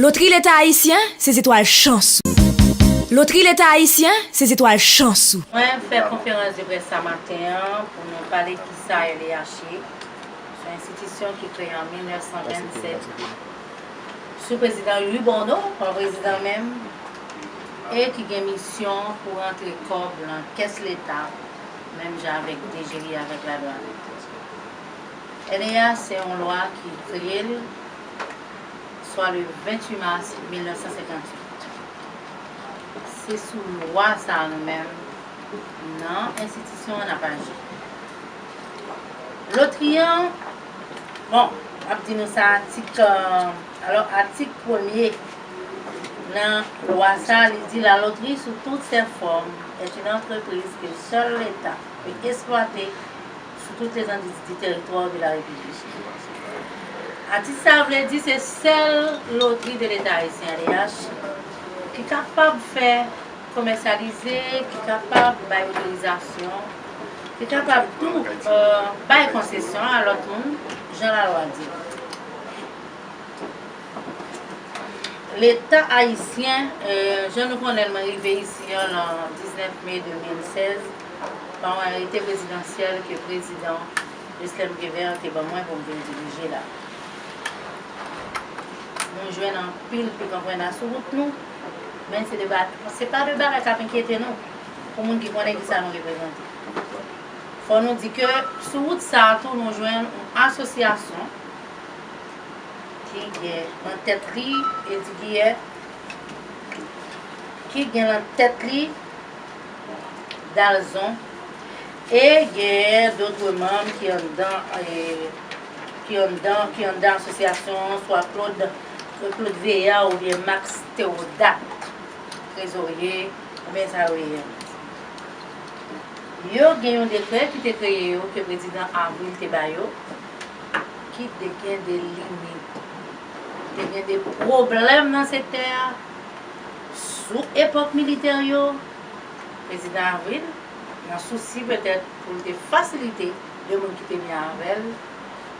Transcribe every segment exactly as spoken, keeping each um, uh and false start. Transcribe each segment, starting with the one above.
Lotri Leta Ayisyen, se zetwal chans ou. Lotri Leta Ayisyen, se zetwal chans ou. Mwen fè konferans de près sa maten an pou nou pale kisa L E H ye. Se yon enstitisyon ki kreye an mil nèf san vennsèt sou prezidan Louis Bonneau, pa prezidan menm, e ki gen misyon pou rantre kòb nan kès Leta, menm jan avèk D G I avèk ladwàn. L E H se yon lwa ki kreye l swa le venntuit mas mil nèf san senkantuit. Se sou lwa sa a nou menm, nan enstitisyon an, n ap aji. Lotri an, bon, m ap di nou sa, atik, euh, alò, atik premye nan lwa sa a, li di: La loterie sous toutes ses formes est une entreprise que seul l'État peut exploiter sur toutes les étendues du territoire de la République. Atik sa a vle di se sèl lotri de Leta ayisyen, L E H, ki kapab fè komèsyalize, ki kapab bay otorizasyon, ki kapab tou, euh, bay konsesyon a lòt moun, jan lalwa di. Leta ayisyen, euh, jan nou konnen l, mwen rive isi an nan diznèf me de mil sèz, pa yon arete prezidansyèl ke prezidan Joslèn Privè te ban mwen pou m vin dirije la. Nou jwenn anpil pikan pwena sou wout nou, men se de ba-, se pa de bagay k ap enkyete nou pou moun ki konnen kisa nou reprezante. Fò nou di ke sou wout sa a tou nou jwenn yon asosyasyon ki gen nan tèt li Edi Giyè, ki gen nan tèt li Dalzon, e gen dòt manm ki anndan, e, ki anndan, ki anndan asosyasyon an, swa Claude, Claude Veillard oubyen Max Théodat, trezorye, oubyen sa yo ye. Yo gen yon dekrè ki te kreye yo, ke prezidan Avril te ba yo, ki te gen de limit, te gen de pwoblèm nan sektè a. Sou epòk militè yo, prezidan Avril, nan sousi petèt pou l te fasilite de moun ki te byen avè l,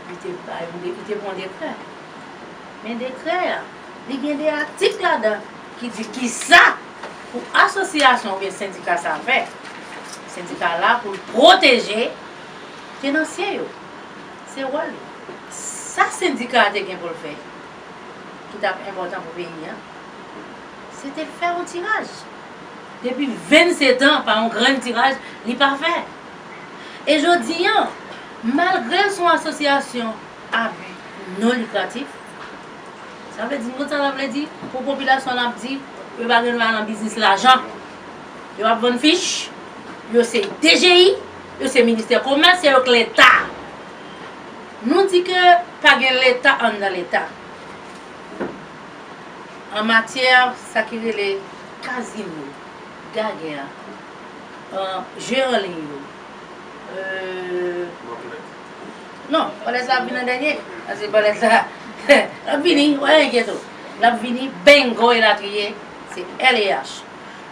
li te ba yo de, li te pran dekrè. Men dekrè a, li gen de atik ladan ki di kisa pou asosyasyon oubyen sendika sa fè. Sendika la pou l pwoteje tenansye yo. Se wòl li. Sa sendika a te gen pou l fè, ki t ap enpòtan pou peyi a, se te fè yon tiraj. Depi vennsèt an, pa yon grenn tiraj, li pa fè. E jodi a, malgre l se yon asosyasyon a bi non likratif, sa vle di, nou konn sa sa vle di pou popilasyon an, ap di yo pa gen dwa nan biznis lajan. Yo ap vann fich, yo se D G I, yo se ministè komès, se yo k Leta. Nou di ke pa gen Leta anndan Leta. An matyè sa ki rele kazino, gagè, euh, je an liy yo, euh, non, bòlèt la ap vin an dènye, paske bòlèt la, l ap vini, pa enkyete w, l ap vini, bengo elatriye, se L E H.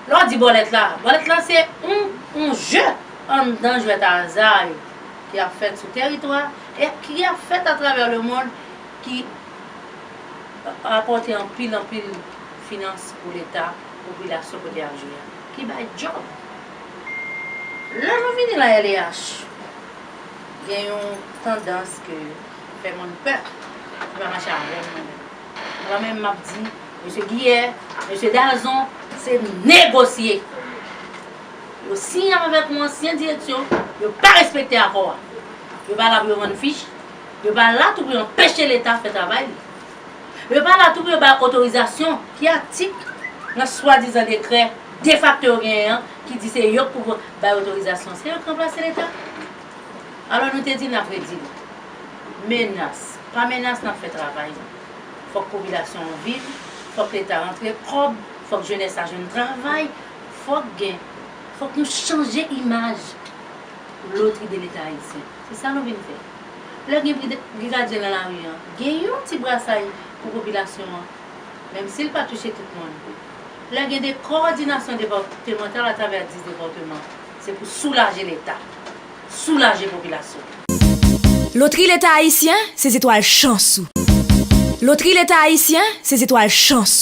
Lè w di bòlèt la, bòlèt la se yon, yon je anndan jwèt aza yo ki ap fèt sou tèritwa e ki ap fèt atravè lemonn, ki rapòte anpil, anpil finans pou Leta, popilasyon kote y ap jwe a, ki bay djòb. Lè nou vini nan L E H, gen yon tandans ke fè moun pè, ki pa mache avè m mwen menm. Mwen menm, m ap di, mesye Giyè, mesye Dalzon, se negosye. Yo siyen avèk yon ansyen direksyon, yo pa respekte akò a. Yo pa la pou yo vann fich, yo pa la tou pou yo anpeche Leta fè travay li. Yo pa la tou pou yo bay otorizasyon ki atik nan swadizan dekrè defakto yo genyen an, ki di se yo k pou bay otorizasyon, se yo k ranplase Leta. Alò nou te di n ap redi l. Menas, pa menas n ap fè travay nou. Fòk popilasyon an viv, fòk Leta rantre kòb, fòk jenès la jwenn travay, fòk gen, fòk nou chanje imaj lotri de Leta ayisyen. Se sa nou vin fè. Lè gen bri-, brigadye nan lari an, gen yon ti brasay pou popilasyon an, menm si l pa touche tout moun. Lè gen de kowòdinasyon depatmantal atravè dis depatman, se pou soulaje Leta, soulaje popilasyon. Lotri Leta Ayisyen, se zetwal chans ou. Lotri Leta Ayisyen se zetwal chans.